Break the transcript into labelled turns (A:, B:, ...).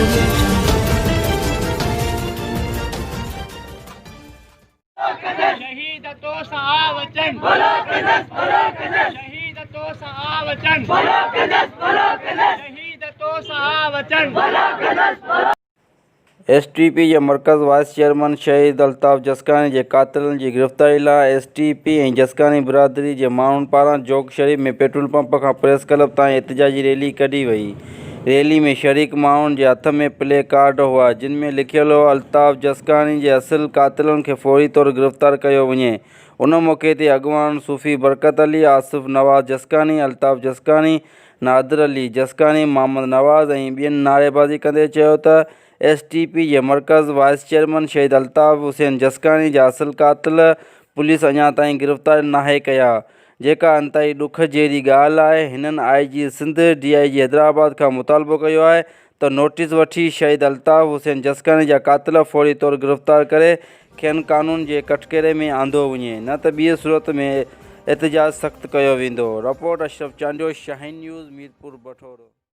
A: Audio Jungle.
B: شهيد توسان آ وچن شهيد توسان آ وچن شهيد توسان آ وچن.
C: ايس ٽي پي جي مرڪز وائيس چيئرمين شهيد الطاف جسڪاڻي جي قاتلن جي گرفتاري لاء ايس ٽي پي ۽ جسڪاڻي برادري جي ماڻهن پاران جوڳ شريف ۾ پيٽرول پمپ کان پريس ڪلب تائين احتجاجي ريلي ڪڍي وئي. ريلي ۾ شريڪ ماڻهن جي هٿ ۾ پلي ڪارڊ هئا جن ۾ لکيل هو الطاف جسڪاڻي جي اصل قاتلن کي فوري طور گرفتار ڪيو وڃي. ان موقعي تي اڳواڻن صوفي برڪت علي، آصف نواز جسڪاڻي، الطاف جسڪاڻي، نادر علي جسڪاڻي، محمد نواز ۽ ٻين نعريبازي ڪندي چيو ته ايس ٽي پي جي مرڪز وائيس چيئرمين شهيد الطاف حسين جسڪاڻي جا اصل قاتل پوليس اڃا تائين گرفتار ناهي ڪيا جيڪا انتهائي ڏک جهڙي ڳالهه آهي هنن I G Sindh, D I G Hyderabad کان مطالبو ڪيو آهي ته نوٽيس وٺي شهيد الطاف حسين جسڪاڻي جا قاتل فوري طور گرفتار ڪري کين قانون جي ڪٽڪهري ۾ آندو وڃي نه ته ٻي صورت ۾ احتجاج سخت ڪيو ويندو رپورٽ اشرف چانڊيو شاهين نيوز ميرپور بٺورو.